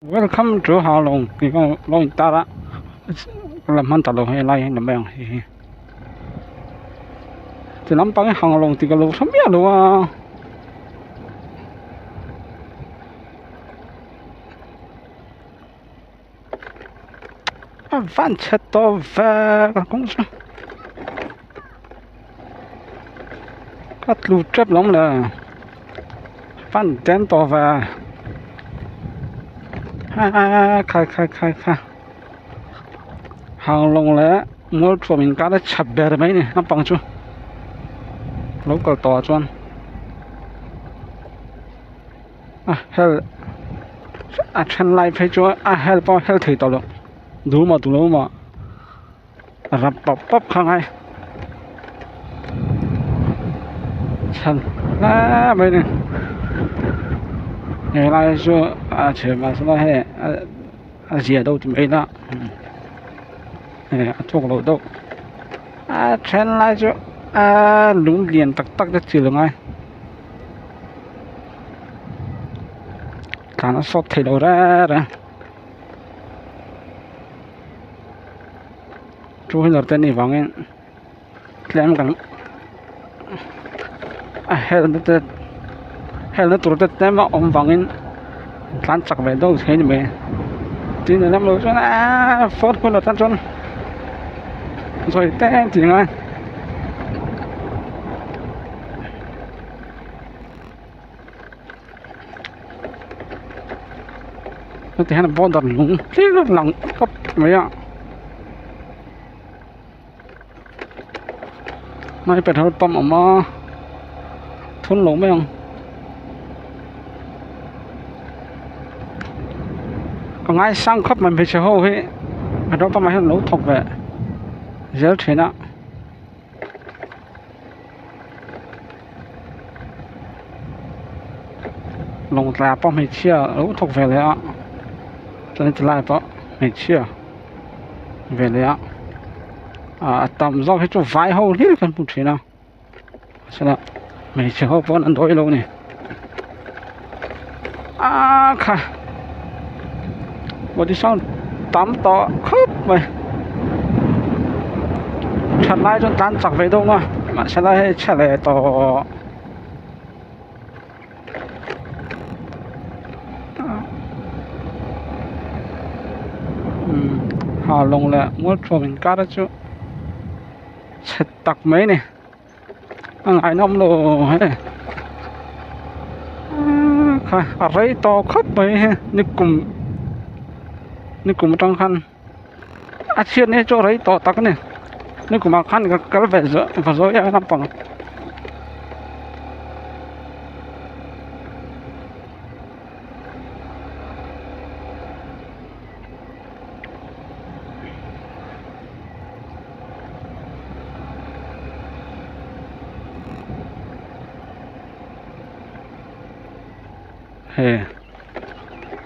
Welcome to Halong tih kha lo in tar a la hman ta lo hei lai hi ni mai ang hei hi ti lampang hi Halong tih ka lo hre miah lo a. A van chhe tawh ve ka kawng chu ka tlu tep lo le van den tawh ve a khai khai khai kha hang lawng leh mualthuam inkar a chhe ber mai a ni naupang chu lo kal tawh ah chuan a hel a then lai phei chu a hel pawh a hel thei tawh lo duh maw duh lo maw a rap pap pap kha ngai chhan hle mai a ni helai hi chu a chhe mahse hei a zia deuh ti mai ila a thawk loh deuh a then lai chu a lung lian tak tak te chil a ngai. Tlan a sawt thei lo reng reng two wheeler te anih vangin tlem kan a helna te helna tur te tlem a awm vangin tlan chak ve deuh thei a ni mai tin a lam lo chuan eee four wheeler tan chuan zawi te tih a ngai. Heti hian border lung tlir lang tawp mai a hmai petrol pump a awm a thun lo mai ang ka ngaisang khawp mai hmeichhe ho hi petrol pump ah hian an lo thawk ve zel thin a. Lawngtlai pawh hmeichhia lo thawk ve leh a chuan ti lai pawh hmeichhia ve leh a ah a tam zawk hi chu vai ho hlir kan hmu thin a mahsela hmeichhe ho pawn an dawi lo a ni ah kha body sound tam tawh khawp mai that lai chuan tan chak ve dawn a mahsela hei chhe leh tawh. Ha lawng leh mualthuam inkar chu chhe tak mai a ni a ngaihnawm lo he kha a rei tawh khawp mai he nikum nikum atang khan a chhiatna hi chu a rei tawh tak a ni nikum ah khan ka kal ve va zawi a naupang. He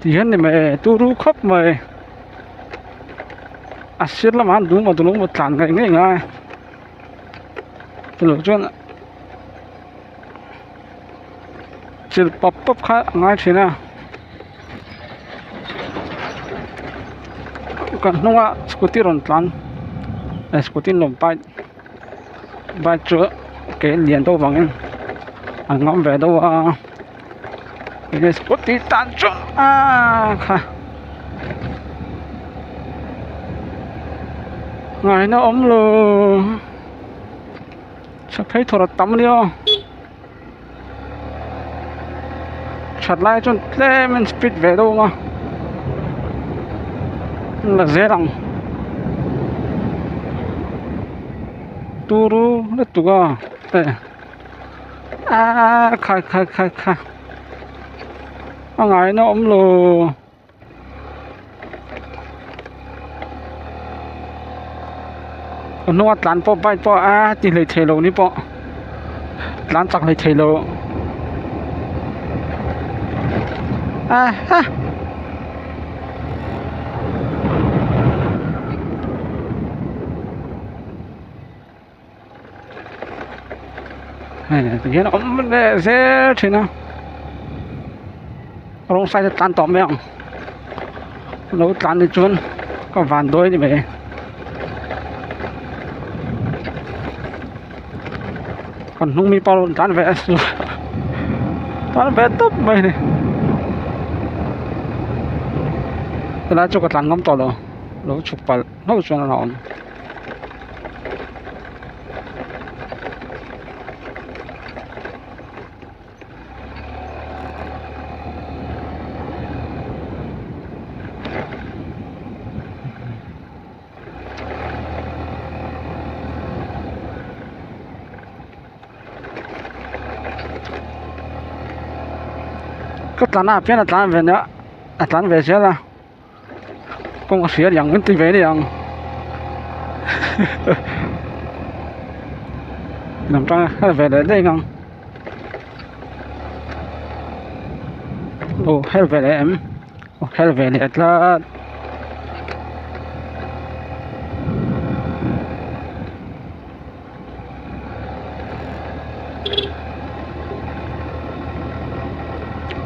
ti hian ni mai e turu khawp mai a sir lamah hian dum a dum a tlan ngei ngei ngai chutiang chuan chil pap pap kha a ngai thin a kan hnunga scooty rawn tlan scooty an rawn bike bike chu ke lian deuh vangin an ngam ve deuh a enge scooty tan chu aaa kha ngaihna awm lo chhak phei thawr a tam a nia that lai chuan tlem in speed ve deuh ang a la zel ang turu lutuk a hei aaa khai khai khai khai a ngaihna awm lo. A hnunga tlan pawh bike pawh a ti hlei thei lo ni pawh tlan chak hlei thei lo a ha hei ti hian a awm leh zel thin a rawng side a tlan tawh mai ang. Lo tlan ni chuan ka van dawi ni mai. Kan hnung mi pawh a rawn tlan ve a tlan ve tawp mai a ni. Helai chu ka tlan ngam tawh lo lo chhuk palh hlauh chuan a la awm. Ka tlan ah pian a tlan ve nia a tlan ve zel a kawng a hria niang min ti ve niang lam tang a ve leh daih ang aw her ve leh em. Aw kher ve leh tlat.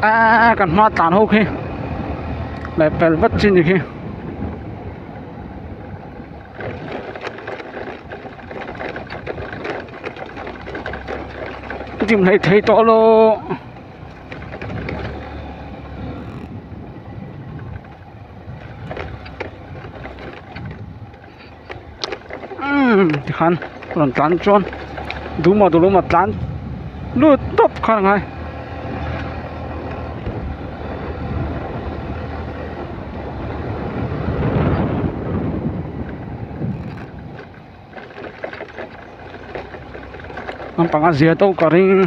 Aaa kan hma tlan ho khi leh pel vat chi ni khi. Dim hlei thei tawh lo. Umm tikhan rawn tlan chuan duma duluma tlan lut tawp kha a ngai. Nampang a zia deuh ka ring.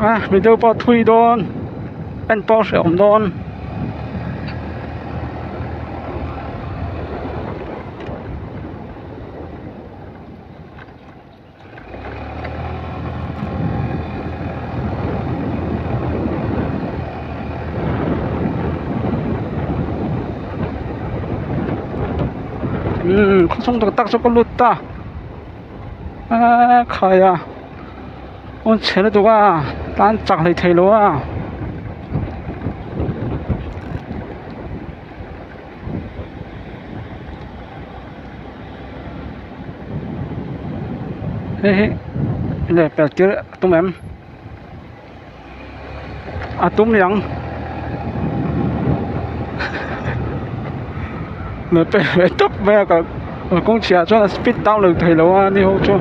A mi deuh pawh thui dawn en pawh hrehawm dawn. Umm khaw chhung tak tak chu ka lut ta aaa khai a awn chhe lutuk a tan chak hlei thei lo a. Hei hi leh pel tir a tum em a tum niang leh pel ve tawp mai a kal kawng chhiah chuan a speed down lo thei lo a ni ho chu.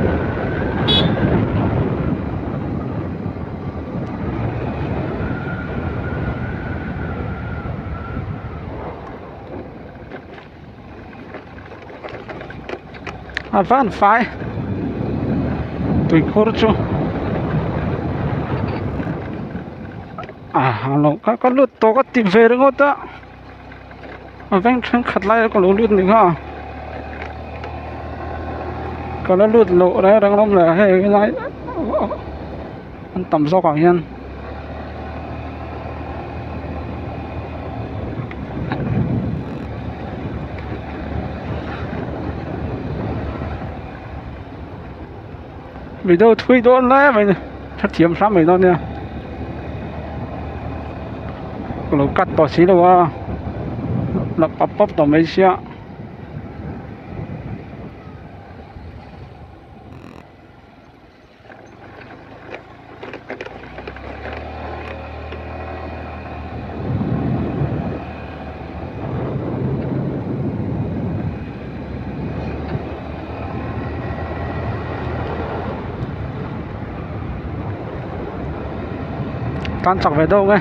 A van fai tuikhur chu a lo ka ka lut tawh ka ti ve ringawt a a veng thenkhat lai a ka lo lut ni kha ka la lut loh reng reng rawng leh hei helai an tam zawk ah hian. Mi deuh thui dawn lai mai ni hrethiam hram mai dawn nia ka lo cut tawh si lo a la pap pap tawh mai sia. Tan chak ve deuh nge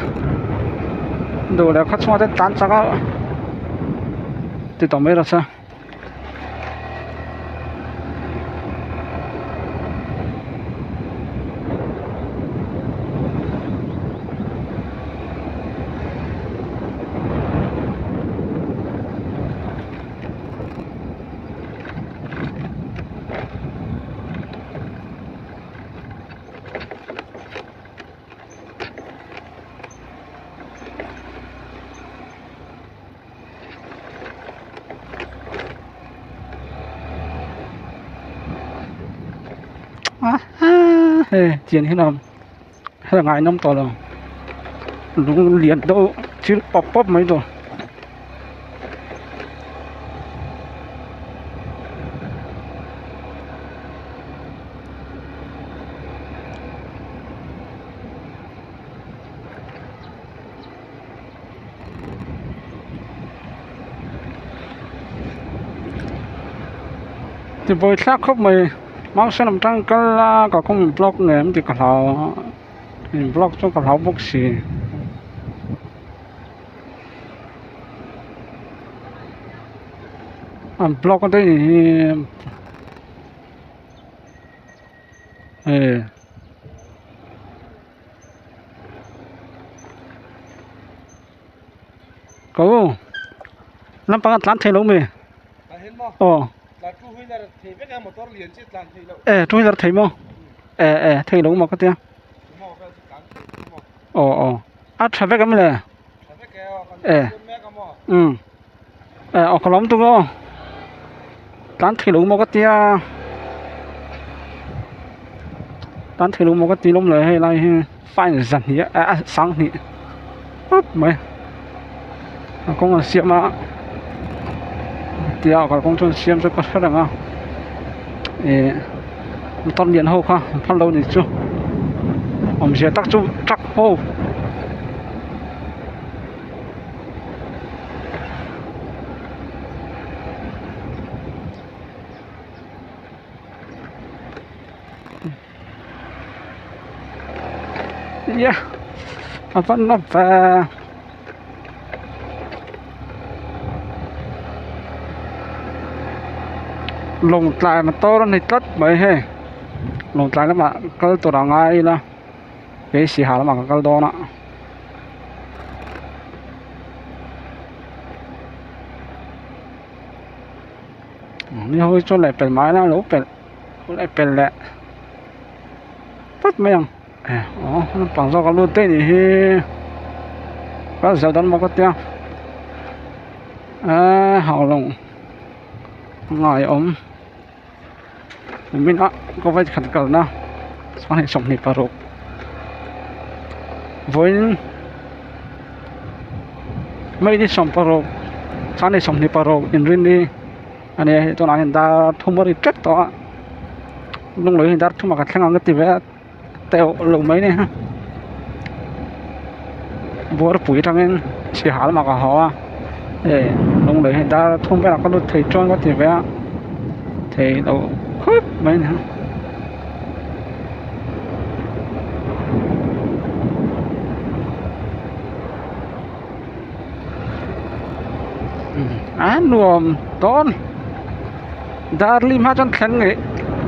duh leh khaw chhungah te tan chak a ti tawh mai rawh se. Hei chian hi nuam hei ngaihnawm tawh lo lung lian deuh thil pawp pawp mai tur. Tibuai thlak khawp mai Mausen lam tang kal a ka kawng in block ngei em tih ka hlau a in block chu ka hlau bawk si. An block a daih hi hei. Ko lampang a tlan thei lo mi aw e two wheeler thei maw e e thei lo maw ka tia aw aw a tha vek em le e um e aw ka lawm tuk aw tlan thei lo maw ka tia tlan thei lo maw ka ti lawm le hei lai hi fine zahnih a sanghnih pawp mai a kawng an siam a tia kalkawng chu an siam chu ka hre reng a ih motor lian ho kha an phal lo ni chu awmzia tak chu truck ho. Ia a va nawm ve lawngtlai motor a ni tlat mai hei lawngtlai lamah kal tur a ngai ila kei sihal lamah ka kal dawn a. Ni ho hi chuan leh pel mai ila lo pelh leh pel leh phawt mai ang eh aw naupang zawk a lut daih nih hi kal zel dawn maw ka tia eee haulawng ngaiawm nimin a ka vawi khat kalna sanghnih 26 vawiin May ni 16 sanghnih 26 inrinni a nia hei tunah hian dar thum a ri tep tawh a lunglawi hi dar thum ah ka thleng ang ka ti ve a teuh lo mai ni buarpui atangin sihal lamah ka haw a hei lunglawi hi dar thum velah ka lut thei chuan ka ti ve a thei loh khawp mai ni. A nuam dawn darli hma chuan thleng ngei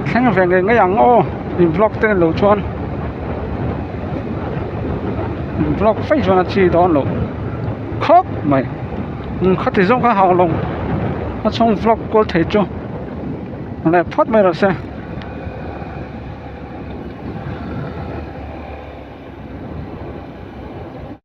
thleng ve ngei ngei ang aw in vlog te lo chuan in vlog fei chuan a chi dawn loh khawp mai khati zawng kha hau lo a chhung vlog kual thei chu leh phawt mai rawh se.